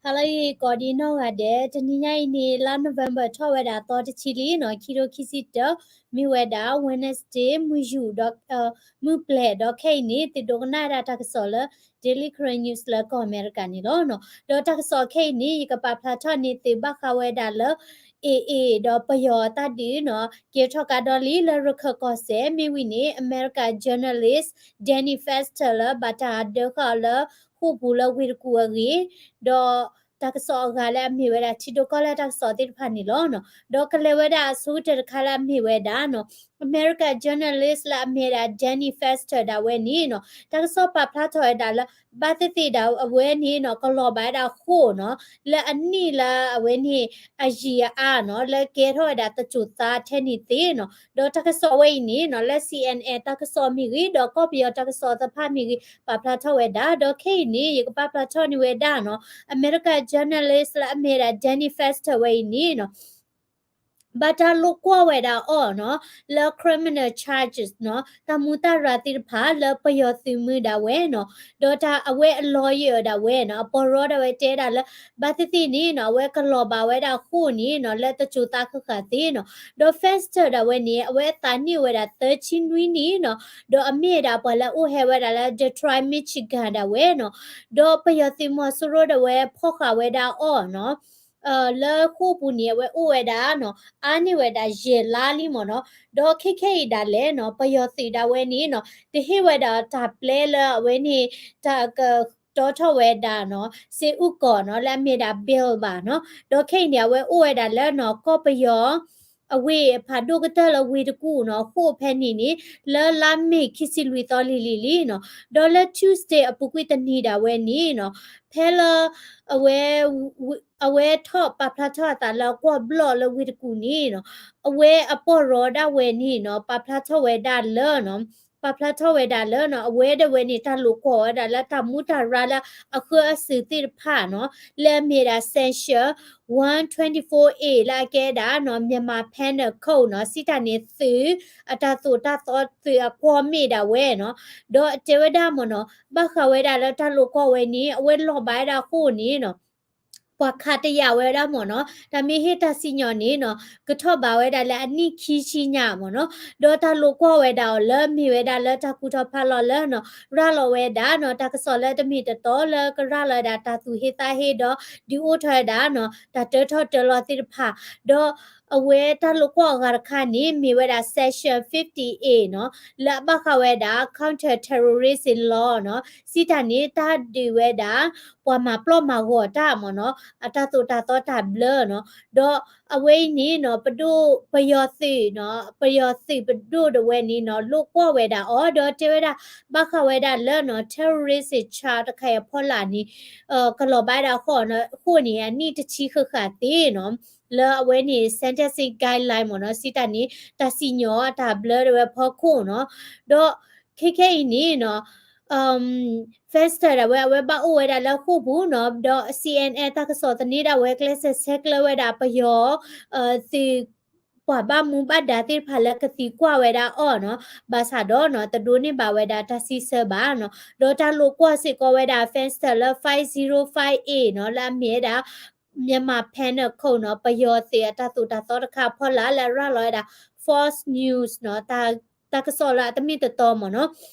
ဟါလၢအဂ့ၤ ကိးဒံနီၢ်ဂၤဒဲး, တနံၤညါအံၤန့ၣ် လါ November ထီၣ်ဝဲဒၣ်သီတဆံလံနီၤ, ခံထိခံဆံတၢ, မ့ၢ်ဝဲဒၣ် Wednesday မုၢ်ယူာ်ဒီး မုၢ်ပျဲၤဒီး ခဲအံၤန့ၣ် သုဒိကနၣ်ဝဲဒၣ်တၢ်ကစီၣ်လၢ Daily Karen News လၢကီၢ်အမဲရကၤန့ၣ်လီၤ. ဒီးတၢ်ကစီၣ်ခဲအံၤန့ၣ် ယကပာ်ဖျါထီၣ်န့ၢ်သုဘၣ်ဃးဝဲဒၣ်လၢ AA ဒီးပယီၤအတၢ်ဒုးနီၤ ကဲထီၣ်ကါဒီလံလၢရခၢၣ်ကီၢ်စဲၣ်, မ့ၢ်ဝံၤန့ၣ် အမဲရကၤ journalist Danny Fenster လၢဘၣ်တၢ်ဒၢဃာ်အီၤလၢဃိာ်ပူၤလၢဝ့ၢ်တကူၣ်အဂ့ၢ်, ဒီးတၢ်ကစီၣ်အဂၤလၢအမ့ၢ်ဝဲဒၣ် ထံဒိၣ်ကီၢ်လဲၢ်တၢ်ကစီၣ်သ့ၣ်တဖၣ်န့ၣ်လီၤ. ဒီးကလဲၤဝဲဒၣ်အဆိကတၢၢ်တခါလၢအမ့ၢ်ဝဲဒၣ်နီၤ အမဲရကၤ journalist လၢအမ့ၢ်ဝဲဒၣ် Danny Fenster ဒၣ်ဝဲန့ၣ်နီၤ တၢ်ကစီၣ်ပာ်ဖျါထီၣ်ဝဲဒၣ်လၢ ဘၣ်သ့ၣ်သ့ၣ်ဒၣ်အဝဲန့ၣ်နီၤ ကလီၤဘၣ်ဝဲဒၣ်ဃိာ်နီၤ လၢအနံၣ်လၢအဝဲန့ၣ် အယံာ်အါနီၤ လၢကဲထီၣ်ဝဲဒၣ်တစိၤသးထဲန့ၣ်သ့နီၤ. ဒီးတၢ်ကစီၣ်ဝဲအံၤန့ၣ်နီၤ လၢ C N N တၢ်ကစီၣ်မ့ၢ်ဂ့ၤ ဒီးကီၢ်ပယီၤတၢ်ကစီၣ်သ့ၣ်တဖၣ်မ့ၢ်ဂ့ၤ ပာ်ဖျါထီၣ်ဝဲဒၣ်, ဒီးခဲအံၤန့ၣ် ယကပာ်ဖျါထီၣ်န့ၢ်ဝဲဒၣ်နီၤ အမဲရကၤ journalist လၢအမ့ၢ်ဝဲဒၣ် Danny Fenster ဝဲအံၤန့ၣ်နီၤ ဘၣ်တၢ်လိာ်ကွီၢ်ဝဲဒၣ်အီၤနီၤ လၢ criminal charges နီၤ တၢ်မူတၢ်ရၤသ့ၣ်တဖၣ်လၢပယီၤသုးမုၢ်ဒၣ်ဝဲနီၤ, ဒီးတၢ်အဝဲအ lawyer ဒၣ်ဝဲနီၤ အပီၢ်ရီဒၣ်ဝဲတဲဒၣ်လၢ ဘၣ်သ့ၣ်သ့ၣ်န့ၣ်နီၤ အဝဲကလီၤဘၣ်ဝဲဒၣ်ဃိာ်န့ၣ်နီၤ လၢတစိၤသးဃၣ်ဃၣ်သ့နီၤ, ဒီး Fenster ဒၣ်ဝဲန့ၣ် အဝဲအသးနံၣ်အိၣ်ဝဲဒၣ်သၢဆံနွံနံၣ်နီၤ, ဒီးအမ့ၢ်ဝဲဒၣ်ပှၤလၢအအိၣ်ဟဲဝဲဒၣ်လၢ Detroit Michigan ဒၣ်ဝဲနီၤ, ဒီးပယီၤသုးမီၤစိရိၤဒၣ်ဝဲဖီၣ်ဃာ်ဝဲဒၣ်အီၤနီၤ လၢဃိာ်ပူၤန့ၣ် အဝဲအိၣ်ဝဲဒၣ်နီၤ အါန့ၢ်ဝဲဒၣ်ယဲၢ်လါလံမ့ၢ်နီၤ, ဒီးခဲခဲအံၤဒၣ်လဲာ်နီၤ ပယီၤသုးဒၣ်ဝဲန့ၣ်နီၤ တဟ့ၣ်ဝဲဒၣ်တၢ်ပျဲလၢအဝဲန့ၣ် တၢ်ကတီထီၣ်ဝဲဒၣ်နီၤ စ့အူကီၢ်နီၤ လၢအမ့ၢ်ဒၣ် bail ဘၣ်နီၤ, ဒီးခဲအံၤန့ၣ် အဝဲအိၣ်ဝဲဒၣ်လၢနီၤ ကီၢ်ပယီၤ အဝ့ၢ်ဖးဒိၣ်ကတၢၢ်လၢဝ့ၢ်တကူၣ်နီၤ ဃိာ်ဖဲန့ၣ်န့ၣ် လၢလါမ့ၤခံဆံလွံၢ်သီလံၤလံၤလံနီၤ, ဒီးလၢ Tuesday အပူၤကွံာ်တနံၤဒၣ်ဝဲန့ၣ်နီၤ ဖဲလၢ အဝဲ အဝဲထီၣ်ပာ်ဖျါထီၣ်အသးလၢအကွီၢ်ဘျီၣ်လၢဝ့ၢ်တကူၣ်န့ၣ်နီၤ, အဝဲအပီၢ်ရီဒၣ်ဝဲန့ၣ်နီၤ ပာ်ဖျါထီၣ်ဝဲဒၣ်လၢနီၤ ပာ်ဖျါထီၣ်ဝဲဒၣ်လၢနီၤ အဝဲဒၣ်ဝဲန့ၣ် တၢ်လိာ်ကွီၢ်ဝဲဒၣ်လၢတၢ်မူတၢ်ရၤလၢအဃၢအစုးသ့ၣ်တဖၣ်နီၤ လၢအမ့ၢ်ဒၣ် section one twenty-four A လၢအကဲဒၣ်နီၤ Myanmar Penal Code နီၤ စံးတၢ်န့ၣ်သုး အတၢ်သိၣ်တၢ်သီသုးအကွီၢ်မ့ၢ်ဒၣ်ဝဲနီၤ, ဒီးတဲဝဲဒၣ်မ့ၢ်နီၤ ဘၣ်ဃးဝဲဒၣ်လၢတၢ်လိာ်ကွီၢ်ဝဲန့ၣ် အဝဲလီၤဘၣ်ဝဲဒၣ်ဃိာ်န့ၣ်နီၤ ပှၤခးတယာ်ဝဲဒၣ်မ့ၢ်နီၤ တၢ်မ့ၢ်ဟ့ၣ်တၢ်စံၣ်ညီၣ်န့ၣ်နီၤ ကထီၣ်ဘးဝဲဒၣ်လၢအနံၣ်ခံဆံညါမ့ၢ်နီၤ, ဒီးတၢ်လိာ်ကွီၢ်ဝဲဒၣ်အီၤလၢမ့ၢ်ဝဲဒၣ်လၢတၢ်ကူၣ်ထီၣ်ဖးလီၤလၢနီၤ ရၤလီၤဝဲဒၣ်နီၤ တၢ်ကစီၣ်လၢတမ့ၢ်တတီလၢကရၤလီၤဝဲဒၣ်တၢ်သူၣ်ဟ့သးဟ့ဒီး ဒုးအိၣ်ထီၣ်ဝဲဒၣ်နီၤ တၢ်တၢထီၣ်တၢလီၤသ့ၣ်တဖၣ်, ဒီးအဝဲတၢ်လိာ်ကွီၢ်အဂၤတခါန့ၣ် မ့ၢ်ဝဲဒၣ် section fifty A နီၤ လၢအဘၣ်ဃးဝဲဒၣ် counter terrorism law နီၤ စံးတၢ်န့ၣ် တၢ်ဒုးဝဲဒၣ် ပှၤမၤပျီၢ်မၤဂီၤတၢ်မ့ၢ်နီၤ အတၢ်သိၣ်တၢ်သီတၢ်ဘျၢနီၤ, ဒီးအဝဲအံၤန့ၣ်နီၤ ပဒိၣ်ပယီၤသုးနီၤ ပယီၤသုးပဒိၣ်ဒၣ်ဝဲန့ၣ်နီၤ လိာ်ကွီၢ်ဝဲဒၣ်အီၤ ဒီးတဲဝဲဒၣ် ဘၣ်ဃးဝဲဒၣ်လၢနီၤ terrorist charge တခါအံၤအဖီလာ်န့ၣ် ကလီၤဘၣ်ဒၣ်ဃိာ်နီၤ ဃိာ်န့ၣ် အနံၣ်တဆံဃၣ်ဃၣ်သ့နီၤ လၢအဝဲန့ၣ် sentencing guideline မ့ၢ်နီၤ စံးတၢ်န့ၣ် တၢ်စံၣ်ညီၣ်အတၢ်ဘျၢဒၣ်ဝဲဖီခိၣ်နီၤ, ဒီးခဲခဲအံၤန့ၣ်နီၤ Fenster ဒၣ်ဝဲ အဝဲဘၣ်အိၣ်ဝဲဒၣ်လၢဃိာ်ပူၤနီၤ ဒီး C N N တၢ်ကစီၣ်သန့ဒၣ်ဝဲ ကျဲးစၢးဆဲးကျၢဝဲဒၣ်ပယီၤ သုး ပှၤဘၣ်မူဘၣ်ဒါသ့ၣ်တဖၣ်လၢကသံကွၢ်ဝဲဒၣ်အီၤနီၤ ဘၣ်ဆၣ်ဒီးနီၤ တဒိးန့ၢ်ဘၣ်ဝဲဒၣ်တၢ်စံးဆၢဘၣ်နီၤ, ဒီးတၢ်လိာ်ကွီၢ်စ့ၢ်ကီးဝဲဒၣ် Fenster လၢ five zero five A နီၤ လၢအမ့ၢ်ဝဲဒၣ် Myanmar Penal Code နီၤ ပယီၤသုးအတၢ်သိၣ်တၢ်သီတခါအဖီလာ်လၢအရၤလီၤဝဲဒၣ် false news နီၤ တၢ်ကစီၣ်လၢအတမ့ၢ်တတီမ့ၢ်နီၤ,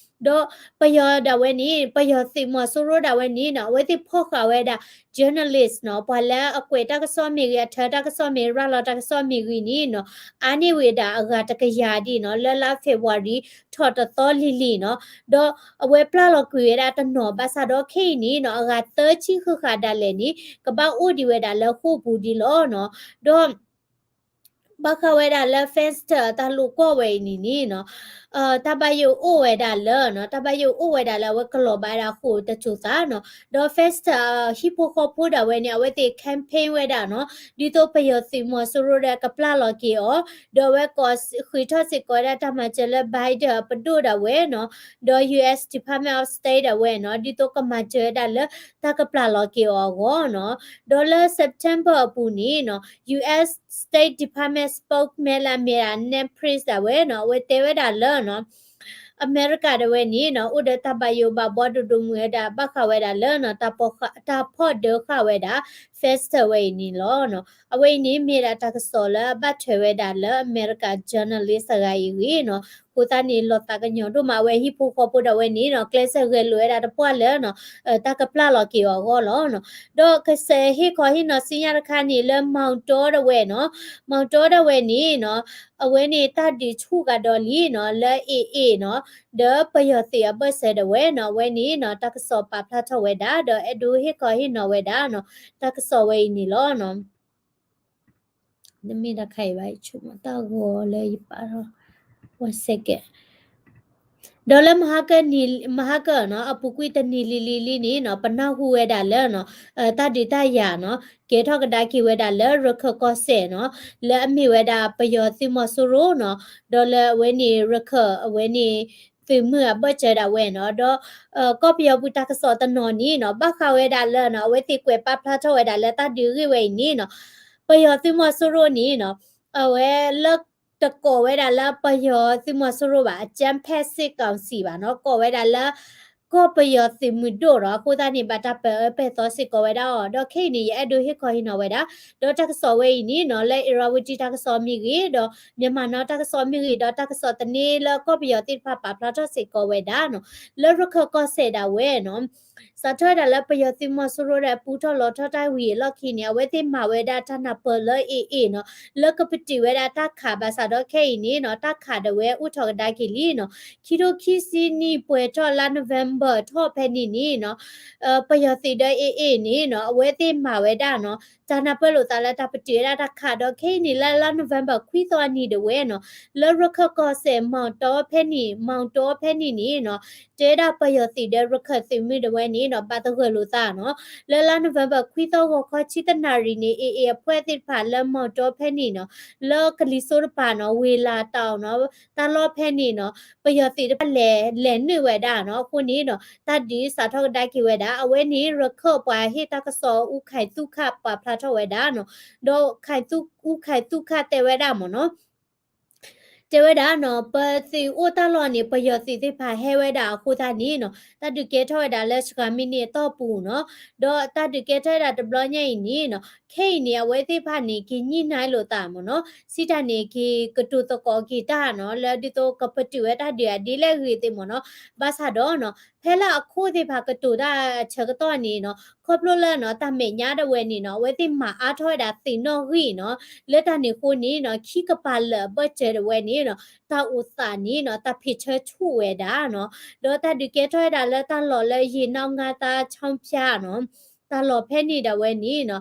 ဒီးပယီၤဒၣ်ဝဲန့ၣ် ပယီၤသုးမီၤစိရိၤဒၣ်ဝဲန့ၣ်နီၤ အဝဲသ့ၣ်ဖီၣ်ဃာ်ဝဲဒၣ် journalist နီၤ ပှၤလၢအကွဲးတၢ်ကစီၣ်မ့ၢ်ဂ့ၤ အထၢတၢ်ကစီၣ်မ့ၢ်ဂ့ၤ ရၤလီၤတၢ်ကစီၣ်မ့ၢ်ဂ့ၤန့ၣ်နီၤ အါန့ၢ်ဝဲဒၣ်အဂၤတကယၤဒ်နီၤ လၢလါ February ထီၣ်တသီလံၤလံၤနီၤ, ဒီးအဝဲပျၢ်လီၤကွံာ်ဝဲဒၣ်တနီၤ ဘၣ်ဆၣ်ဒီးခဲအံၤန့ၣ်နီၤ အဂၤသၢဆံဃၣ်ဃၣ်ဒၣ်လဲာ်န့ၣ် ကဘၣ်အိၣ်ဒံးဝဲဒၣ်လၢဃိာ်ပူၤဒံးလီၤနီၤ, ဒီး ဘၣ်ဃးဝဲဒၣ်လၢ Fenster တၢ်လိာ်ကွီၢ်ဝဲအံၤန့ၣ်န့ၣ်နီၤ တၢ်ဘၣ်ယိၣ်အိၣ်ဝဲဒၣ်လၢနီၤ တၢ်ဘၣ်ယိၣ်အိၣ်ဝဲဒၣ်လၢအဝဲကလီၤဘၣ်ဝဲဒၣ်ဃိာ်တစိၤသးနီၤ, ဒီး Fenster ဟံၣ်ဖိဃီဖိဒၣ်ဝဲန့ၣ် အဝဲသ့ၣ် campaign ဝဲဒၣ်နီၤ ဒ်သိးပယီၤသုးမီၤစိရိၤဒီးကပျၢ်လီၤက့ၤအီၤ, ဒီးအဝဲကိးဃုာ်ထီၣ်စ့ၢ်ကီးဝဲဒၣ်တၢ်မၤစၢၤလၢ Biden အပဒိၣ်ဒၣ်ဝဲနီၤ, ဒီး U S Department of State ဒၣ်ဝဲနီၤ ဒ်သိးကမၤစၢၤဝဲဒၣ်လၢတၢ်ကပျၢ်လီၤက့ၤအီၤအဂီၢ်နီၤ, ဒီးလၢ September အပူၤန့ၣ်နီၤ U S State Department spokesman လၢအမ့ၢ်ဒၣ် Ned Price ဒၣ်ဝဲနီၤ အဝဲတဲဝဲဒၣ်လၢနီၤ အမဲရကၤဒၣ်ဝဲန့ၣ်နီၤ အိၣ်ဒီးတၢ်ဘၣ်ယိၣ်ဘၣ်ဘှီဒိၣ်ဒိၣ်မုၢ်ဝဲဒၣ် ဘၣ်ဃးဝဲဒၣ်လၢနီၤ တၢ်ဖီၣ်ဒၢဃာ်ဝဲဒၣ် Festival ဝဲအံၤန့ၣ်လီၤ. အဝဲအံၤန့ၣ် မ့ၢ်ဒၣ်တၢ်ကစီၣ်လၢအဘၣ်ထွဲဝဲဒၣ်လၢအမဲရကၤ journalist အဂၤအံၤအဂ့ၢ်နီၤ. အဃိသတးန့ၣ် လီၤသးကညီၤဒိၣ်မး အဝဲဟံၣ်ဖိဃီဖိဒၣ်ဝဲန့ၣ်နီၤ ကျဲးစၢးဂဲၤလိာ်ဝဲဒၣ်တပှၢ်လၢနီၤ တၢ်ကပျၢ်လီၤက့ၤအီၤအဂီၢ်လီၤ. ဒီးကစဲးဟ့ၣ်ခီဟ့ၣ်နီၤစံညါတခါန့ၣ် လၢမီၣ်တီဒၣ်ဝဲနီၤ, မီၣ်တီဒၣ်ဝဲန့ၣ်နီၤ အဝဲန့ၣ်တၢ်ဒုးဆူၣ်ကဒီးလံနီၤ လၢ AA နီၤ, ဒီးပယီၤသုးအဘၢၣ်စၢၤဒၣ်ဝဲနီၤ အဝဲန့ၣ်နီၤ တၢ်ကစီၣ်ပာ်ဖျါထီၣ်ဝဲဒၣ် ဒီးအဲၣ်ဒိးဟ့ၣ်ခီဟ့ၣ်နီၤဝဲဒၣ်နီၤ တၢ်ကစီၣ်ဝဲအံၤန့ၣ်လီၤ. နမ့ၢ်တခါအံၤဘၣ် ယဆိကမိၣ်တၢ်ဂီၤလၢယပာ်ထီၣ် one second ဒီးလၢမဟါကၢၣ်နီၤ အပူၤကွံာ်တနံၤလံၤလံၤလံန့ၣ်နီၤ ပနၢ်ဟူဝဲဒၣ်လၢနီၤ တၢ်ဒုးတၢ်ယၤနီၤ ကဲထီၣ်ကဒါက့ၤဝဲဒၣ်လၢရခၢၣ်ကီၢ်စဲၣ်နီၤ လၢအမ့ၢ်ဝဲဒၣ်ပယီၤသုးမီၤစိရိၤနီၤ ဒီးလၢအဝဲန့ၣ် ရခၢၣ်အဝဲန့ၣ် သုးမုၢ်အဘၢၣ်စၢၤဒၣ်ဝဲနီၤ ဒီး ကီၢ်ပယီၤပူၤတၢ်ကစီၣ်တနီၤန့ၣ်နီၤ ဘၣ်ဃးဝဲဒၣ်လၢနီၤ အဝဲသ့ၣ်ကွဲးပာ်ဖျါထီၣ်ဝဲဒၣ်လၢတၢ်ဒုးဂ့ၢ်ဝဲအံၤန့ၣ်နီၤ ပယီၤသုးမီၤစိရိၤန့ၣ်နီၤ အဝဲလၢတကိးဝဲဒၣ်လၢပယီၤသုးမီၤစိရိၤဘၣ် အကြမ်းဖက်စစ်ကောင်စီ ဘၣ်နီၤ ကိးဝဲဒၣ်လၢ ကီၢ်ပယီၤသုးမုၢ်ဒိၣ်ဒီး အဃိသတးန့ၣ် ဘၣ်တၢ်ပာ်အၢပာ်သီစ့ၢ်ကီးဝဲဒၣ်အီၤ ဒီးခဲအံၤန့ၣ် ယအဲၣ်ဒိးဟ့ၣ်ခီဟ့ၣ်နီၤဝဲဒၣ် ဒီးတၢ်ကစီၣ်ဝဲအံၤန့ၣ်နီၤ လၢ Irrawaddy တၢ်ကစီၣ်မ့ၢ်ဂ့ၤ ဒီး Myanmar Now တၢ်ကစီၣ်မ့ၢ်ဂ့ၤ ဒီးတၢ်ကစီၣ်သန့လၢကီၢ်ပယီၤသ့ၣ်တဖၣ်ပာ်ဖျါထီၣ်စ့ၢ်ကီးဝဲဒၣ်နီၤ လၢရခၢၣ်ကီၢ်စဲၣ်ဒၣ်ဝဲနီၤ စးထီၣ်ဝဲဒၣ်လၢပယီၤသုးမီၤစိရိၤဒီးပူထီၣ်လီၤထီၣ်တၢ်ဝံၤအလီၢ်ခံန့ၣ် အဝဲသ့ၣ်မၤဝဲဒၣ်တၢ်နၢ်ပၢၢ်လၢ AA နီၤ လၢကပတုာ်ဝဲဒၣ်တၢ်ခးဘၣ်ဆၣ်ဒီးခဲအံၤန့ၣ်နီၤ တၢ်ခးဒၣ်ဝဲအိၣ်ထီၣ်ကဒါက့ၤလံနီၤ ခံထိခံဆံနံၣ်ပှဲၤထီၣ်လါ November ထီၣ်ဖဲန့ၣ်န့ၣ်နီၤ ပယီၤသုးဒီး AA န့ၣ်နီၤ အဝဲသ့ၣ်မၤဝဲဒၣ်နီၤ တၢ်နၢ်ပၢၢ်လိာ်သးလၢတၢ်ပတုာ်ဝဲဒၣ်တၢ်ခးဒီးခဲအံၤန့ၣ် လၢလါ November ခွံသီအနံၤဒၣ်ဝဲနီၤ လၢရခၢၣ်ကီၢ်စဲၣ် မီၣ်တီဖဲန့ၣ် မီၣ်တီဖဲန့ၣ်န့ၣ်နီၤ တဲဝဲဒၣ်ပယီၤသုးဒီးရခၢၣ်သုးမုၢ်ဒၣ်ဝဲန့ၣ်နီၤ ဘၣ်သဂၢၢ်လိာ်သးနီၤ လၢလါ November ခွံသီဂီၤခီဆံတနၣ်ရံၣ်န့ၣ် AA အဖွဲ့သ့ၣ်တဖၣ်လၢမီၣ်တီဖဲန့ၣ်နီၤ လၢကလံၤစိးတပၤနီၤ ဝ့ၤလၤတီၤနီၤ တၢ်လီၢ်ဖဲန့ၣ်နီၤ ပယီၤသုးတဖၣ်လဲၤ လဲၤနုာ်ဝဲဒၣ်နီၤ အဃိန့ၣ်နီၤ တၢ်ဒုးစးထီၣ်ကဒါက့ၤဝဲဒၣ် အဝဲန့ၣ် ရခၢၣ်ပှၤဟ့ၣ်တၢ်ကစီၣ်အူခၢၣ်သူၣ်ခၣ်ပာ်ဖျါထီၣ်ဝဲဒၣ်နီၤ ဒီးခၢၣ်သူၣ် အူခၢၣ်သူၣ်ခၣ်တဲဝဲဒၣ်မ့ၢ်နီၤ တဲဝဲဒၣ်နီၤ ပသုးအိၣ်တၢ်လီၢ်န့ၣ် ပယီၤသုးသ့ၣ်တဖၣ်ဟဲဝဲဒၣ်အဃိသတးန့ၣ်နီၤ တၢ်ဒုးကဲထီၣ်ဝဲဒၣ်လၢစှၤမံးနံးအတီၢ်ပူၤနီၤ ဒီးတၢ်ဒုးကဲထီၣ်ဝဲဒၣ်တဘျီညါအံၤန့ၣ်နီၤ ခဲအံၤန့ၣ် အဝဲသ့ၣ်တဖၣ်န့ၣ် ကညှိနှိုင်းလိာ်သးမ့ၢ်နီၤ စံးတၢ်န့ၣ် က့ၤကတိၤသကိးက့ၤတၢ်နီၤ လၢဒ်သိးကပတုာ်ဝဲတၢ်ဒုးအဒ်လဲၣ်ဂ့ၤသ့ၣ်မ့ၢ်နီၤ ဘၣ်ဆၣ်ဒီးနီၤ ဖဲလၢအခိၣ်သ့ၣ်တဖၣ်ကတိၤတၢ်အဆၢကတီၢ်န့ၣ်နီၤ ခီဖျိလၢနီၤ တၢ်မဲာ်ညါဒၣ်ဝဲန့ၣ်နီၤ အဝဲသ့ၣ်မၤအါထီၣ်ဝဲဒၣ်သုးနီၣ်ဂံၢ်နီၤ လၢတၢ်န့ၣ်အဃိန့ၣ်နီၤ ခံကပၤလၢာ်အဘၢၣ်စၢၤဒၣ်ဝဲန့ၣ်နီၤ တၢ်အိၣ်သးန့ၣ်နီၤ တၢ်ဖံးဆၢဆူၣ်ဝဲဒၣ်နီၤ ဒီးတၢ်ဒုးကဲထီၣ်ဝဲဒၣ်လၢတၢ်လီၢ်လၢယ့ၣ်နီၣ်ငါသါ ချီဖၠါနီၤ တၢ်လီၢ်ဖဲန့ၣ်ဒၣ်ဝဲန့ၣ်နီၤ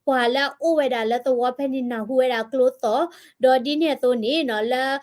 ပှၤလၢအအိၣ်ဝဲဒၣ်လၢသဝီဖဲန့ၣ်နၢ်ဟူဝဲဒၣ်ကျိသီၣ် ဒီးဒ်န့ၣ်အသိးန့ၣ်နီၤ လၢ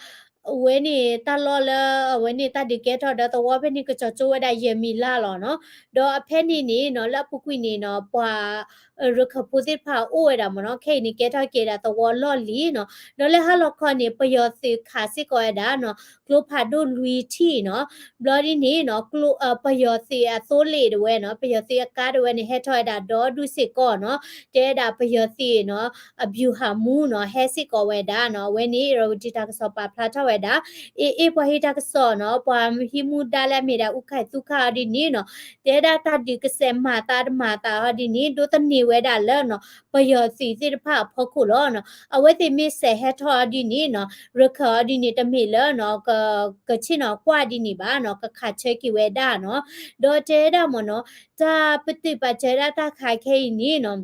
အဝဲန့ၣ်တၢ်လီၢ်လၢ အဝဲန့ၣ်တၢ်ဒုးကဲထီၣ်ဒီးသဝီဖဲန့ၣ်ကစီၤကၠိဝဲဒၣ်ယဲၢ်မံၤလါလီၤနီၤ ဒီးအဖဲန့ၣ်န့ၣ်နီၤ လၢအပူၤကွံာ်န့ၣ်နီၤ ပှၤ ရခၢၣ်ဖိသ့ၣ်တဖၣ်အိၣ်ဝဲဒၣ်မ့ၢ်နီၤ ခဲအံၤန့ၣ်ကဲထီၣ်က့ၤဒၣ်သဝီလီၢ်လံၤနီၤ ဒီးလၢဟါလီၤခီန့ၣ် ပယီၤသုးခးစ့ၢ်ကီးဝဲဒၣ်နီၤ ကျိဖးဒိၣ်လွံၢ်ထံၣ်နီၤ ဘျီဒ်န့ၣ်နီၤ ပယီၤသုးအသိလ့ၣ်ဒၣ်ဝဲနီၤ ပယီၤသုးအကါဒၣ်ဝဲန့ၣ် ဟဲထီၣ်ဝဲဒၣ်ဒီဒူၣ်စ့ၢ်ကီးနီၤ တဲဝဲဒၣ်ပယီၤသုးနီၤ အဗျူဟာမှူးနီၤ ဟဲစ့ၢ်ကီးဝဲဒၣ်နီၤ အဝဲန့ၣ် ရဝတံတၢ်ကစီၣ်ပာ်ဖျါထီၣ်ဝဲဒၣ် အ့ၣ်အ့ၣ် ပှၤဟ့ၣ်တၢ်ကစီၣ်နီၤ ပှၤဟံးမူဒါလၢအမ့ၢ်ဒၣ်အူခၢၣ်သူၣ်ခၣ်အီၤဒ်န့ၣ်နီၤ တဲဒၣ်တၢ်ဒုးကစဲးမၤသးတမၤသးအီၤဒ်န့ၣ် ဒိးသန့ၤဝဲဒၣ်လၢနီၤ ပယီၤသုးသ့ၣ်တဖၣ်အဖီခိၣ်လီၤနီၤ အဝဲသ့ၣ်မ့ၢ်စဲးဟဲထီၣ်အီၤဒ်န့ၣ်နီၤ ရခၢၣ်အီၤဒ်န့ၣ် တမ့ၢ်လၢနီၤ ကဆ့ၣ်နီၤကွၢ်ဒ်န့ၣ်ဘၣ်နီၤ ကခးဆၢက့ၤဝဲဒၣ်နီၤ ဒီးတဲဝဲဒၣ်မ့ၢ်နီၤ တၢ်ပတုာ်ပာ်စၢၤဒၣ်တၢ်ခးခဲအံၤန့ၣ်နီၤ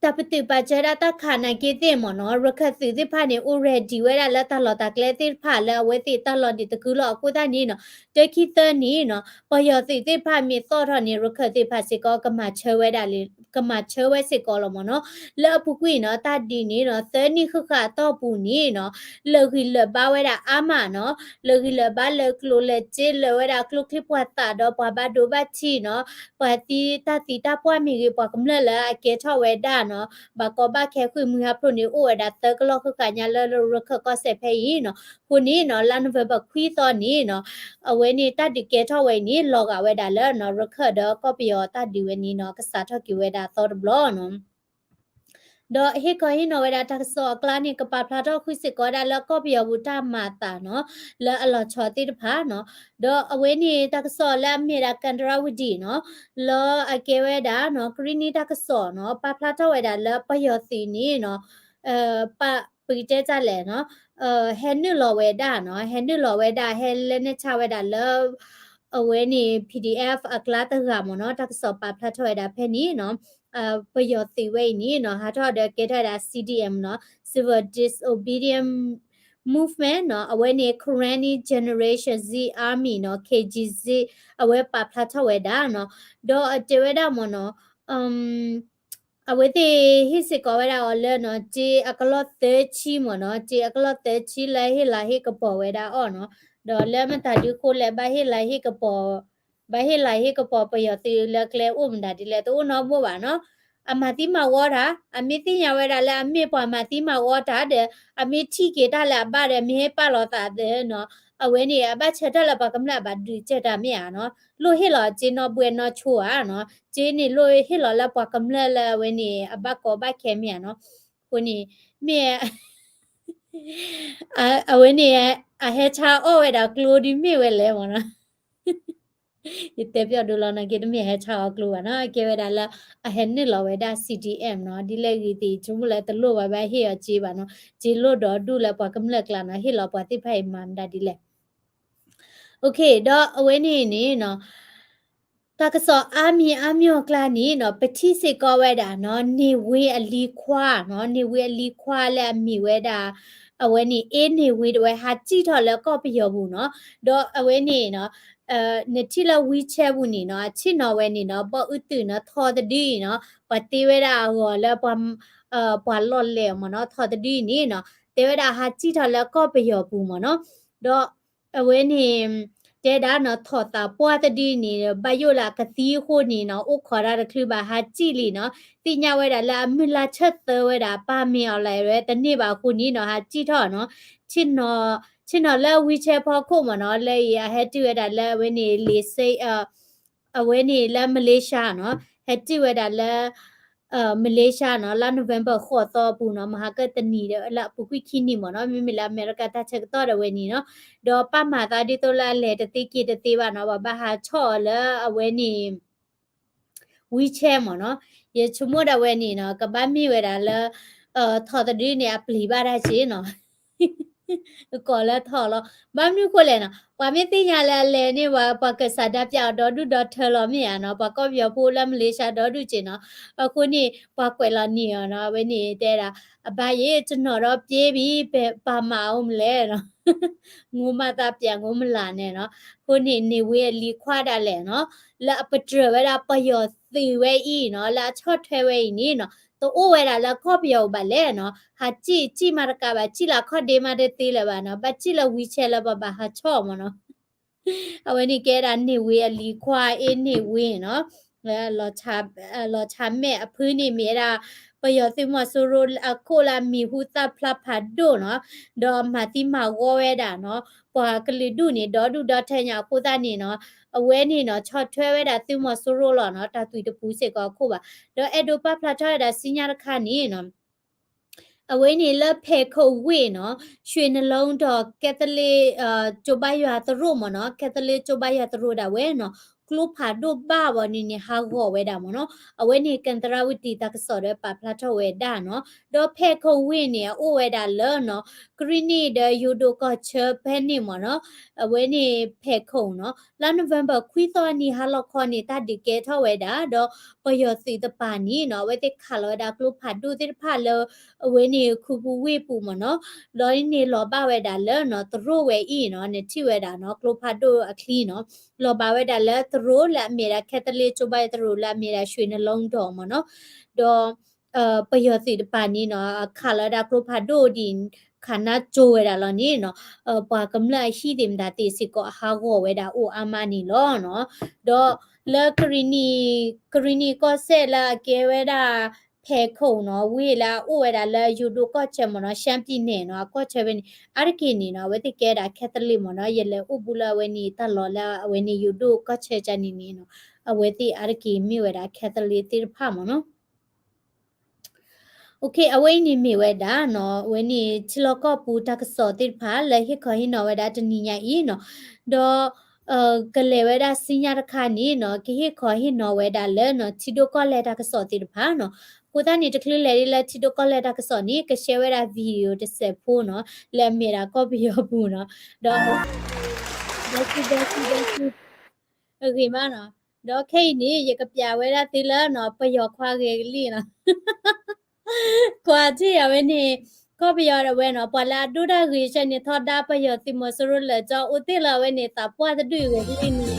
တၢ်ပတုာ်ပာ်စၢၤဒၣ်တၢ်ခးနာ်က့သ့ၣ်မ့ၢ်နီၤ ရခၢၣ်သုးသ့ၣ်တဖၣ်န့ၣ် အိၣ် ready ဝဲဒၣ်လၢတၢ်လီၢ်တၢ်ကျဲသ့ၣ်တဖၣ်လၢအဝဲသ့ၣ်တၢ်လီၢ်န့ၣ်တကုလီၤ အဃိသတးန့ၣ်နီၤ တခံသၢန့ၣ်နီၤ ပယီၤသုးသ့ၣ်တဖၣ်မ့ၢ်သီၣ်ထီၣ်န့ၣ် ရခၢၣ်သ့ၣ်တဖၣ်စ့ၢ်ကီး ကမၤဆၢဝဲဒၣ်လံ ကမၤဆၢဝဲစ့ၢ်ကီးလီၤမ့ၢ်နီၤ လၢအပူၤကွံာ်နီၤ တၢ်ဒ်န့ၣ်နီၤ သၢနံၣ်ဃၣ်ဃၣ်အတီၢ်ပူၤန့ၣ်နီၤ လၢာ်ဂံၢ်လၢာ်ဘါဝဲဒၣ်အါမးနီၤ လၢာ်ဂံၢ်လၢာ်ဘါလၢာ်ကျိၤလၢာ်စ့လၢာ်ဝဲဒၣ်ကျိချံမျိာ်သၣ်ဒီးပှၤဘၣ်ဒိဘၣ်ထံးနီၤ ပှၤသံတၢ်သံတၢ်ပှၢ်မ့ၢ်ဂ့ၤ ပှၤကမျၢၢ်လၢအကဲထီၣ်ဝဲဒၣ်နီၤ ဘၣ်ကီဘၣ်ခဲဃုာ်မှံဟးဖျိးန့ၣ် အိၣ်ဝဲဒၣ်သၢကလီၢ်ဃၣ်ဃၣ်ညါလၢရခၢၣ်ကီၢ်စဲၣ်ဖဲအံၤနီၤ အဃိန့ၣ်နီၤ လါ November ခွံသီန့ၣ်နီၤ အဝဲန့ၣ်တၢ်ဒုးကဲထီၣ်ဝဲအံၤန့ၣ် လီၤဂာ်ဝဲဒၣ်လၢနီၤ ရခၢၣ်ဒီးကီၢ်ပယီၤတၢ်ဒုးဝဲန့ၣ်နီၤ ကစးထီၣ်က့ၤဝဲဒၣ်အသီတဘျီနီၤ ဒီးဟ့ၣ်ခီဟ့ၣ်နီၤဝဲဒၣ်တၢ်ကစီၣ်အကျါန့ၣ် ကပာ်ဖျါထီၣ်ဃုာ်စ့ၢ်ကီးဝဲဒၣ်လၢကီၢ်ပယီၤပူၤတၢ်မၤအသးနီၤ လၢအလီၤဆီသ့ၣ်တဖၣ်နီၤ. ဒီးအဝဲန့ၣ်တၢ်ကစီၣ်လၢအမ့ၢ်ဝဲဒၣ် ကန္တရဝတီ နီၤ လၢအကဲဝဲဒၣ်နီၤ ကရံၣ်နံၣ်တၢ်ကစီၣ်နီၤ ပာ်ဖျါထီၣ်ဝဲဒၣ်လၢပယီၤသုးန့ၣ်နီၤ ပ ပကတဲတၢ်လဲၣ်နီၤ ဟဲနုာ်လီၤဝဲဒၣ်နီၤ ဟဲနုာ်လီၤဝဲဒၣ် ဟဲလဲၤနုာ်ဆါဝဲဒၣ်လၢ အဝဲန့ၣ် P D F အကျါတဂၤမ့ၢ်နီၤ တၢ်ကစီၣ်ပာ်ဖျါထီၣ်ဝဲဒၣ်ဖဲန့ၣ်နီၤ ပယီၤသုးဝဲအံၤန့ၣ်နီၤ ဟးထီၣ်ဒီးကဲထီၣ်ဝဲဒၣ် C D M နီၤ Civil Disobedience Movement နီၤ အဝဲန့ၣ် Karenni Generation Z Army နီၤ K G Z အဝဲပာ်ဖျါထီၣ်ဝဲဒၣ်နီၤ ဒီးအတဲဝဲဒၣ်မ့ၢ်နီၤ အဝဲသ့ၣ်ဟ့ၣ်စ့ၢ်ကီးဝဲဒၣ်အီၤလၢနီၤ စ့အကလီၢ်သၢဆံမ့ၢ်နီၤ စ့အကလီၢ်သၢဆံလၢဟ့ၣ်လၤဟ့ၣ်ကပီၤဝဲဒၣ်အီၤနီၤ ဒီးလၢမတၤဒုဃိလဲၣ် ဘၣ်ဟ့ၣ်လၤဟ့ၣ်ကပီၤ ဘၣ်ဟ့ၣ်လၤဟ့ၣ်ကပီၤပယီၤသုးလၢကျဲအိၣ်မတၤဒ်လဲၣ် တအိၣ်နီတဘိဘၣ်နီၤ အမၤသံမၤဝီတၢ် အမ့ၢ်သ့ၣ်ညါဝဲဒၣ်လၢအမ့ၢ်ပှၤမၤသံမၤဝီတၢ်ဒီး အမ့ၢ်ထံၣ်က့ၤတၢ်လၢအဘၣ်ဒီး မ့ၢ်ဟ့ၣ်ပာ်လီၤသးဒီးနီၤ အဝဲန့ၣ် အဘၣ်ဆၢထၢၣ်လၢပှၤကမျၢၢ်အဘၣ်ဒုးကဲတၢ်မ့ၢ်ဧါနီၤ လိၣ်ဟ့ၣ်လီၤစ့နီၣ်ဘှဲနီၣ်ဆိဧါနီၤ စ့န့ၣ်လိၣ်ဟ့ၣ်လီၤလၢပှၤကမျၢၢ်လၢအဝဲန့ၣ် အဘၣ်ကီဘၣ်ခဲမ့ၢ်ဧါနီၤ အဃိန့ၣ် မ့ၢ် အဝဲန့ၣ် အဟဲဆါအီၣ်ဝဲဒၣ်ကျိဒ်မ့ၢ်ဝဲလဲၣ်မ့ၢ်နီၤ ယတဲပျီဒိလီၤနီၤ က့တမ့ၢ်ဟဲဆါအီၣ်ကျိဘၣ်နီၤ အကဲဝဲဒၣ်လၢ အဟဲနုာ်လီၤဝဲဒၣ် C D M နီၤ ဒ်လဲၣ်ဂ့ၤသ့ၣ် ဆိကမိၣ်လၢတလိၣ်ဘၣ်ဘၣ်ဟ့ၣ်အီၤစ့ဘၣ်နီၤ စ့လိၣ်ဒီးဒူၣ်လၢပှၤကမျၢၢ်ကျါနီၤ ဟ့ၣ်လီၤပှၤသ့ၣ်တဖၣ်အံၤမၤမတၤဒ်လဲၣ် OK ဒီးအဝဲန့ၣ်န့ၣ်နီၤ တၢ်ကစီၣ်အါမံၤအါမံၤအကျါန့ၣ်နီၤ ပထံၣ်စ့ၢ်ကီးဝဲဒၣ်နီၤ နေဝင်းအလံခွါနီၤ နေဝင်းအလံခွါလၢအမ့ၢ်ဝဲဒၣ် အဝဲန့ၣ် အေးနေဝင်း တဝဲဟးစံၣ်ထီၣ်လၢကီၢ်ပယီၤပူၤနီၤ ဒီးအဝဲန့ၣ်နီၤ နထံၣ်လၢ WeChat ပူၤန့ၣ်နီၤ အဆ့ၣ်နီၤဝဲန့ၣ်နီၤ ဘီၣ်အုၣ်သုးနီၤ ထီသဒုအံၤနီၤ ပှၤတ့ဝဲဒၣ်အဂီၤလၢ ပှၤလီၢ်လဲၣ်မ့ၢ်နီၤ ထီသဒုအံၤန့ၣ်နီၤ တဲဝဲဒၣ်ဟးစံၣ်ထီၣ်လၢကီၢ်ပယီၤပူၤမ့ၢ်နီၤ ဒီး အဝဲန့ၣ် တဲဒၣ်နီၤ ထီၣ်သးပှၢ်သဒုအံၤန့ၣ် ဘၣ်ယိၣ်လၢအကသံအဃိန့ၣ်နီၤ အိၣ်ခိးတၢ်တချုးဘၣ် ဟးစံၣ်လံနီၤ သ့ၣ်ညါဝဲဒၣ်လၢအမုၢ်လၢ်ဆၢသၢဝဲဒၣ် ပၢ်မ့ၢ်အီၤလဲၣ်ဝဲတန့ၢ်ဘၣ်အဃိန့ၣ်နီၤ ဟးစံၣ်ထီၣ်နီၤ ဆ့ၣ်နီၤလၢ WeChat ဖီခိၣ်မ့ၢ်နီၤ လၢအံၤအဟဲတုၤဝဲဒၣ်လၢအဝဲန့ၣ် လ့စ့ အဝဲန့ၣ်လၢ Malaysia နီၤ ဟဲတုၤဝဲဒၣ်လၢ Malaysia နီၤ လါ November ဃိးသီအပူၤနီၤ မဟါကတနံၤဒီးလၢအပူၤကွံာ်ခံနံၤမ့ၢ်နီၤ မ့မ့ၢ်လၢအမဲရကၤတၢ်ဆၢကတီၢ်ဒီးဝဲန့ၣ်နီၤ ဒီးပၢ်မၤသးဒ်သိးလၢအလဲၤတသ့က့ၤတသ့ဘၣ်နီၤ ပှၤဘၣ်ဟးဆီၣ်အီၤလၢအဝဲန့ၣ် WeChat မ့ၢ်နီၤ ယဆိကမိၣ်ဒၣ်ဝဲန့ၣ်နီၤ ကဘၣ်မ့ၢ်ဝဲဒၣ်လၢ ထီၣ်သဒုန့ၣ် အပျံၤဘၣ်တၢ်စ့နီၤ ကိးလၢထီၣ်လီၤ ဘၣ်မနုၤဃိလဲၣ်နီၤ ပှၤမ့ၢ်သ့ၣ်ညါလၢအလဲၤန့ၣ် ပှၤကစးဒါပျးအီၤဒီဒူၣ်ဒီထၢလီၤမ့ၢ်ဧါနီၤ ပှၤကီၢ်ပယီၤဖိလၢ Malaysia ဒီဒူၣ်စ့နီၤ အဃိန့ၣ် ပှၤကွဲးလီၤနံၤအီၤနီၤ အဝဲန့ၣ်တဲဒၣ် အဘၣ်ယဲ တနီၤဒီးပျ့ဘံ ပပာ်မၤအိၣ်မလဲၣ်နီၤ ငိမးသးပျးငိမလးန့ၣ်နီၤ အဃိန့ၣ် နေဝင်းအလံခွါဒၣ်လဲာ်နီၤ လၢအပတြၢၤဝဲဒၣ်ပယီၤသုးဝဲအံၤနီၤ လၢအဆီၣ်ထွဲဝဲအံၤန့ၣ်နီၤ တအိၣ်ဝဲဒၣ်လၢကီၢ်ပယီၤပူၤဘၣ်လဲၣ်နီၤ ဟးစံၣ် စံၣ်မၤတကးဘၣ် စံၣ်လၢခီၣ်ဒ့မးတသ့လၢၤဘၣ်နီၤ ဘၣ်စံၣ်လၢ WeChat လၢပှၤဘၣ်ဟးဆီၣ်မ့ၢ်နီၤ အဝဲန့ၣ်ကဲဒၣ် နေဝင်းအလံခွါ အေးနေဝင်းနီၤ လီၤဆါမဲာ်အဖုန့ၣ်မ့ၢ်ဝဲဒၣ် ပယီၤသုးမီၤစိရိၤအခိၣ်လၢအမံၤဟူသၣ်ဖျါဖးဒိၣ်နီၤ ဒီးမၤသံမၤဝီဝဲဒၣ်နီၤ ပှၤကလုာ်ဒူၣ်န့ၣ် ဒီဒူၣ်ဒီထၢညါအဃိသတးန့ၣ်နီၤ အဝဲန့ၣ်နီၤ ဆီၣ်ထွဲဝဲဒၣ်သုးမီၤစိရိၤလီၤနီၤ တၢ်သွံၣ်တပူၤစ့ၢ်ကီးအခိၣ်ဘၣ် ဒီးအဲၣ်ဒိးပာ်ဖျါထီၣ်ဝဲဒၣ်ဆူညါတခါန့ၣ်နီၤ အဝဲန့ၣ်လၢဖဲခိၣ်ဝ့ၢ်နီၤ ရွှေနလုံးတောင် ကက်သလစ် ကၠိဘါယွၤသရိာ်မ့ၢ်နီၤ ကက်သလစ်ကၠိဘါယွၤသရိာ်ဒၣ်ဝဲနီၤ ကျိဖးဒိၣ်ဘၣ်ဝဲန့ၣ်န့ၣ် ဟးဂီၤဝဲဒၣ်မ့ၢ်နီၤ အဝဲန့ၣ် ကန္တရဝတီ တၢ်ကစီၣ်ဒီးပာ်ဖျါထီၣ်ဝဲဒၣ်နီၤ ဒီးဖဲခိၣ်ဝ့ၢ်န့ၣ် အအိၣ်ဝဲဒၣ်လၢနီၤ ကရံၣ်နံၣ်ဒီးယိၤဒိၣ်ကီၢ်ဆၢဖဲန့ၣ်မ့ၢ်နီၤ အဝဲန့ၣ်ဖဲခိၣ်နီၤ လါ November ခွံသီအနံၤဟါလီၤခီန့ၣ် တၢ်ဒုးကဲထီၣ်ဝဲဒၣ် ဒီးပယီၤသုးတပၤန့ၣ်နီၤ အဝဲသ့ၣ်ခးလီၤဝဲဒၣ်ကျိဖးဒိၣ်သ့ၣ်တဖၣ်လၢ အဝဲန့ၣ်ခူပူၤဝ့ၢ်ပူၤမ့ၢ်နီၤ ဒီးန့ၣ်လီၤဘၣ်ဝဲဒၣ်လၢနီၤ သရိာ်ဝဲအံၤနီၤ နထံၣ်ဝဲဒၣ်နီၤ ကျိဖးဒိၣ်အချံနီၤ လီၤဘၣ်ဝဲဒၣ်လၢသရိာ်လၢအမ့ၢ်ဒၣ် ကက်သလစ်ကၠိဘါယွၤသရိာ်လၢအမ့ၢ်ဒၣ် ရွှေနလုံးတောင် မ့ၢ်နီၤ ဒီး ပယီၤသုးတပၤန့ၣ်နီၤ ခးလီၤဝဲဒၣ်ကျိဖးဒိၣ်ဒ် ခးနါကၠိဝဲဒၣ်လီၤန့ၣ်နီၤ ပှၤကမျၢၢ်အဟံၣ်သ့ၣ်မတၤသ့ၣ်စ့ၢ်ကီးအဟးဂီၤဝဲဒၣ်အိၣ်အါမးန့ၣ်လီၤနီၤ ဒီးလၢ ကရံၣ်နံၣ်ကီၢ်စဲၣ်လၢအကဲဝဲဒၣ် ဖဲခိၣ်နီၤ ဝ့ၢ်လၢအအိၣ်ဝဲဒၣ်လၢယိၤဒိၣ်ကီၢ်ဆၢမ့ၢ်နီၤ ရှမ်းပြည်နယ်နီၤ အကီၢ်ဆၢဖဲန့ၣ် အါတက့ၢ်န့ၣ်နီၤ အဝဲသ့ၣ်ကဲဒၣ် Catholic မ့ၢ်နီၤ ယလဲၤအိၣ်ဘူးလၢအဝဲန့ၣ်တၢ်လီၢ်လၢအဝဲန့ၣ်ယိၤဒိၣ်ကီၢ်ဆၢကန့ၣ်န့ၣ်နီၤ အဝဲသ့ၣ်အါတက့ၢ်မ့ၢ်ဝဲဒၣ် Catholic သ့ၣ်တဖၣ်မ့ၢ်နီၤ အဝဲအံၤန့ၣ်မ့ၢ်ဝဲဒၣ်နီၤ အဝဲန့ၣ် ထံလီၢ်ကီၢ်ပူၤတၢ်ကစီၣ်သ့ၣ်တဖၣ်လၢဟ့ၣ်ခီဟ့ၣ်နီၤဝဲဒၣ်တနံၤညါအံၤနီၤ, ဒီး ကလဲၤဝဲဒၣ်ဆူညါတခါန့ၣ်နီၤ ကဟ့ၣ်ခီဟ့ၣ်နီၤဝဲဒၣ်လၢနီၤ ထံဒိၣ်ကီၢ်လဲၢ်တၢ်ကစီၣ်သ့ၣ်တဖၣ်နီၤ. အဃိသတးန့ၣ် တချုးလဲၤဒ်လၢထံဒိၣ်ကီၢ်လဲၢ်တၢ်ကစီၣ်န့ၣ် ကshareဝဲဒၣ် video တစဲးဖိနီၤ လၢအမ့ၢ်ဒၣ်ကီၢ်ပယီၤပူၤနီၤ, ဒီး ဒီး ဒီး အဂ့ၤမးနီၤ, ဒီးခဲအံၤန့ၣ် ယကပျးဝဲဒၣ်သုလၢနီၤ ပယီၤခွါဂဲၤကလံၣ်နီၤ ကွၢ်ထံၣ်အဝဲန့ၣ် ကီၢ်ပယီၤဒၣ်ဝဲနီၤ ပှၤလၢအဒိၣ်တၢ်ဂ့ၤဆၢန့ၣ် ထီဒါပယီၤသုးမီၤစိရိၤလၢာ်ကၠီ အိၣ်တ့ၢ်လၢအဝဲန့ၣ် သးပှၢ်တဒူၣ်အံၤဂဲၤကလံၣ်န့ၣ်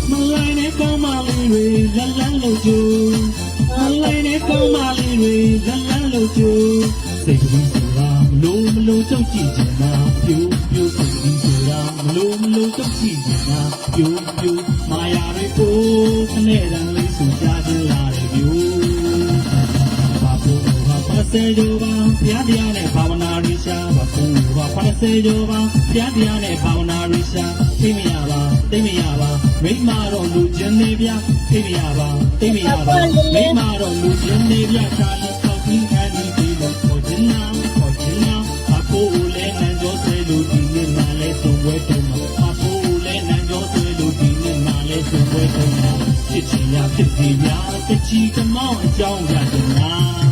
မလၢန့ၣ် ကောင်းမလေးတွေ လမ်းလမ်းလို့ကြို မလၢန့ၣ် ကောင်းမလေးတွေ လမ်းလမ်းလို့ကြို စိတ်ကလေးဆိုတာ မလို့မလို့ ကြုံကြည့်ချင်တာ ပြုံးပြုံး စိတ်ကလေးဆိုတာ မလို့မလို့ ကြုံကြည့်ချင်တာ ပြုံးပြုံး မာယာတွေကို ကနဲ့တံလေး ဆိုကြခြင်းလာတယ် ပြုံး ဘာပို့လို့ဟာ ခွင့်စဲကြောပါ ဘုရားတရားနဲ့ ဘာဝနာရိရှာ ဘာပို့လို့ဟာ ခွင့်စဲကြောပါ ဘုရားတရားနဲ့ ဘာဝနာရိရှာ ထိမရပါ သိမရပါ မိမ့်မတော့ လူချင်းနေဗျာ ထိမရပါ သိမရပါ မိမ့်မတော့ လူချင်းနေဗျာ ချာလီ ထောက်ပြီး ခံပြီး ပြီးလို့ ခေါ်ချင်တာ ခေါ်ချင်တာ ဘာပို့လို့လဲ နံကြောဆွဲလို့ ဒီနေ့မှလဲ စုံပွဲတုံးမှာ ဘာပို့လို့လဲ နံကြောဆွဲလို့ ဒီနေ့မှလဲ စုံပွဲတုံးမှာ ဖြစ်ချင်ရာ ဖြစ်စေဗျာ တချီတမောင်း အကြောင်းပြချင်တာ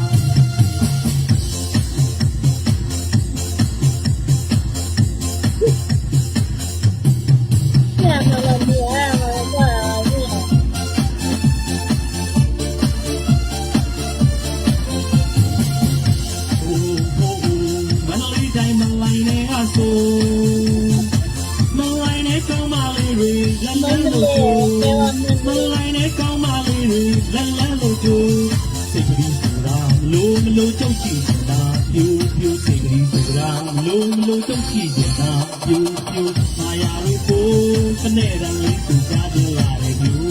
မန္တလေးတိုင်း မလှိုင်နယ်ကဆို မလှိုင်နယ်ကောင်းမလေးတွေ လမ်းလမ်းလို့ကြို မလှိုင်နယ်ကောင်းမလေးတွေ လမ်းလမ်းလို့ကြို စိတ်ကလေးဆိုတာ မလို့မလို့ ကြုံကြည့်ချင်တာ ပြုံးပြုံး စိတ်ကလေးဆိုတာ မလို့မလို့ ကြုံကြည့်ချင်တာ ပြုံးပြုံး မာယာတွေကို ကနဲ့တံလေး ဆိုကြခြင်းလာတယ် ပြုံး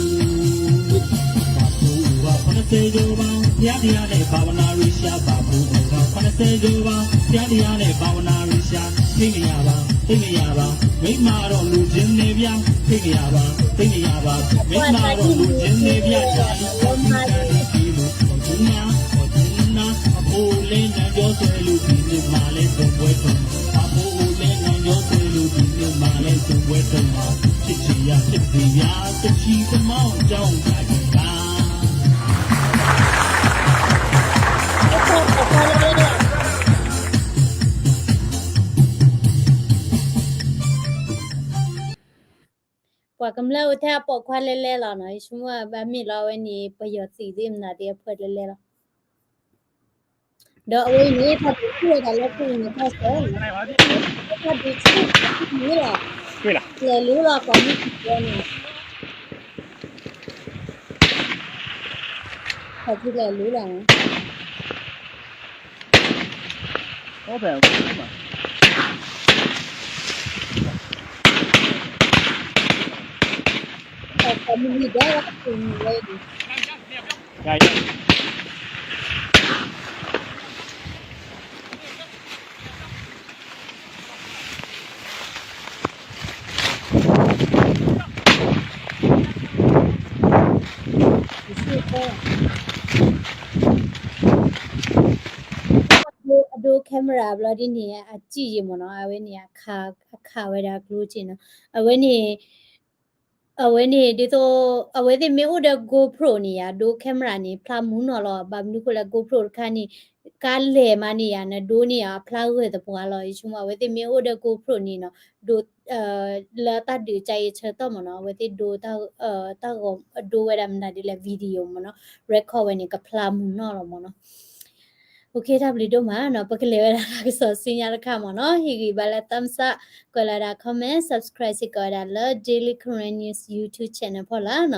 ဘာပို့လို့ဟာ ခွင့်စဲကြောပါ ဘုရားတရားနဲ့ ဘာဝနာရိရှာ ဘာပို့လို့ဟာ ခွင့်စဲကြောပါ ဘုရားတရားနဲ့ ဘာဝနာရိရှာ ထိမရပါ သိမရပါ မိမ့်မတော့ လူချင်းနေဗျာ ထိမရပါ သိမရပါ မိမ့်မတော့ လူချင်းနေဗျာ ချာလီ ထောက်ပြီး ခံပြီး ပြီးလို့ ခေါ်ချင်တာ ခေါ်ချင်တာ အဖိုးလဲ နံကြောဆွဲလို့ ဒီနေ့မှလဲ စုံပွဲတုံးမှာ အဖိုးလဲ နံကြောဆွဲလို့ ဒီနေ့မှလဲ စုံပွဲတုံးမှာ ဖြစ်ချင်ရာ ဖြစ်စေဗျာ တချီတမောင်း အကြောင်းပြချင်တာ ပှၤကမျၢၢ်အိၣ်ထဲအပိာ်ခွါလဲလဲလီၤနီၤ ယဆိကမိၣ်ဘၣ်မ့ၢ်လီၤ အဝဲန့ၣ် ပယီၤသုးသ့ၣ်မနုၤသ့ၣ်အဖၢလဲလဲလီၤ ဒီးအဝဲအံၤန့ၣ် တၢ်ဒုးဆူၣ်ဝဲဒၣ်လၢပူၤန့ၣ် တၢ်ဆၢ တၢ်ဒုးဆူၣ်ဝဲဒၣ်လၢပူၤန့ၣ်လီၤ လဲၤလူလီၤ ပှၤမုၢ်ကံၤန့ၣ် ပှၤကလဲၤလူလီၤ ပှၤမုၢ်ကံၤဒီးလၢပူၤန့ၣ်ဝဲအံၤ အဒိ camera ဘျီဒ်န့ၣ် အစံၣ်ယံာ်မ့ၢ်နီၤ အဝဲန့ၣ် အခးဝဲဒၣ်ကျိက့နီၤ အဝဲန့ၣ် အဝဲန့ၣ် ဒ်သိး အဝဲသ့ၣ်မ့ၢ်အိၣ်ဒီး GoPro န့ၣ်ယါ ဒိ camera န့ၣ် ဖျါမုာ်နီၢ်လီၤ ဘၣ်မနုၤဃိလဲၣ် GoPro တခါန့ၣ် ကါလဲၤမးန့ၣ်ယါ နဒိန့ၣ်ယါ အဖျါဂၢၢ်သပှၢ်လီၤ ယဆိကမိၣ် အဝဲသ့ၣ်မ့ၢ်အိၣ်ဒီး GoPro န့ၣ်နီၤ ဒိ လၢတၢ်ဒုးကါအံၤဆၢကတီၢ်မ့ၢ်နီၤ အဝဲသ့ၣ်ဒိ တၢ်ဂီၤ ဒိဝဲဒၣ်မနုၤဒ်လဲၣ် video မ့ၢ်နီၤ record ဝဲန့ၣ် ကဖျါမုာ်နီၢ်လီၤမ့ၢ်နီၤ OK တၢ်ဘျုးဒိၣ်မးနီၤ ပကလဲၤဝဲဒၣ်တၢ်ကစီၣ်ဆူညါတခါမ့ၢ်နီၤ ဟ့ၣ်ဂံၢ်ဘါလၢ thumbs up ကွဲးလီၤဝဲဒၣ် comment subscribe စ့ၢ်ကီးဝဲဒၣ်လၢ Daily Karen News YouTube channel ဖီလာ်နီၤ